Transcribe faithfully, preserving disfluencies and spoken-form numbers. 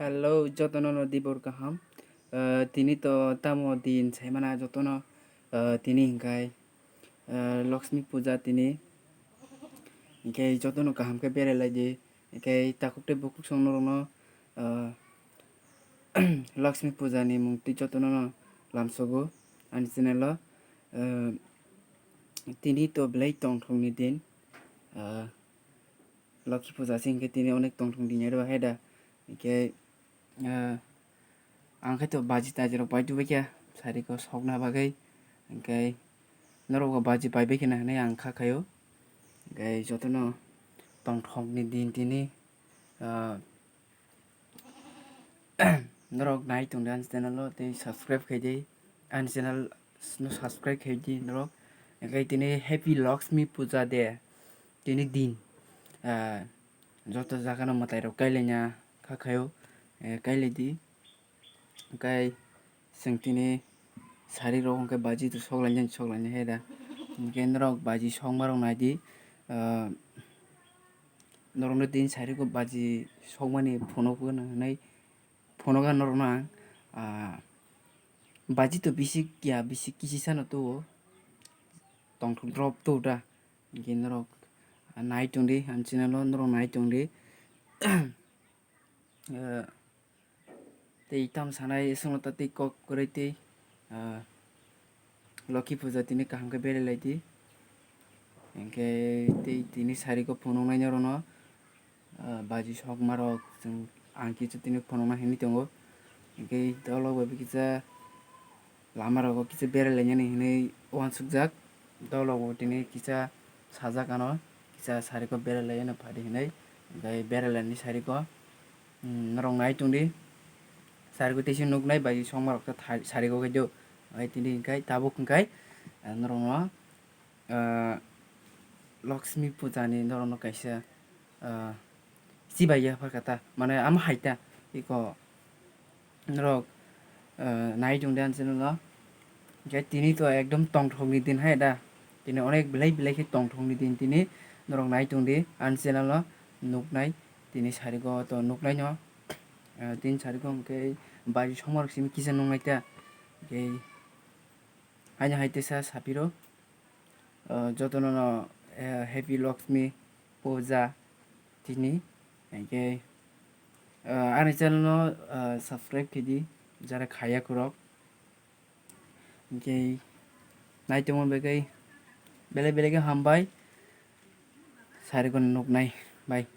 Hello, jotono no dibor kaham. Ah, tini to tamo din saimana jotono, ah, tini hingkai, ah, Lakshmi puja tini. Hingke jotono kaham khe berai lai di. Hingke takhuk tei bukhuk song norokno, ah, Lakshmi puja ni mung twi jotono no lamsogo ani channel o. Ah, tini to belai tongthok ni din. Ah, Lokhi puja se hingke tini onek tongthok din aro hai da. Hingke, ah, ang khe to baji taji rok pai tubui khe sari ko sokna bagwi. Hingke norok bo baji pai bai kheno hinui ang kha khaio. Hingke jotono tongthok ni din tini, ah, norok nai tongdi ani channel o tei subscribe khai di. Ani channel no subscribe khai di norok. Hingke tini Happy Lakshmi Puja de. Tini din, ah, joto jaga no mwtai rok kailaina kha khaio, eh, kailai di. Hingke chwng tini sari rok hingke baji to sok laina, sok laina hai da. Hingke norok baji sokma rok nai di. Ah, norok no tini sari rok baji sokmani phunuk o hinui phunuk o norok no ang, ah, baji to bisi ya bisi kisi sano tuo tongthok drop tuo da. Hingke norok nai tongdi, ani channel o norok nai tongdi. Eh, tei tam sanai songno ta tei kok kwrwi tei, ah, Lokhi puja tini kaham khe berai lai di. Hingke tei tini sari ko phunuknai norokno, ah, baji sokma rok chwng ang kisa tini phunukna hinui tongo. Hingke dolo bai kisa lama rogo kisa berai lainani hinui uansukjak. Dolo bo tini kisa sajak ano, kisa sari ko berai lai ano phadi hinui. Hingke berai laini sari ko, mm, norok nai tongdi. Sari ko teisa nuknai baji sokma rok ta thai-, sari ko kaido. Ai tini hingkai tabuk hingkai, ah, norokno, ah, Lakshmi puja ni norokno kaisa, ah, chibai ya pha kata, mane amo hai ta iko norok, ah, nai tongdi ani channel no. Hingke tini to ekdom tongthok ni din hai da, tini onek belai belai khe tongthok ni din tini norok nai tongdi ani channel no nuknai tini sari ko to nuknai no, ah, tini sari ko hingke baji sokma rok simi kisa nuknai ta. Hingke haino hai teisa sapiro, ah, jotono no, eh, Happy Lakshmi Puja tini. Hingke, ah, ani channel no, ah, subscribe khe di, jara khaya khorok. Hingke nai tongma bagwi belai belai khe hambai. Sari ko nuknai bai.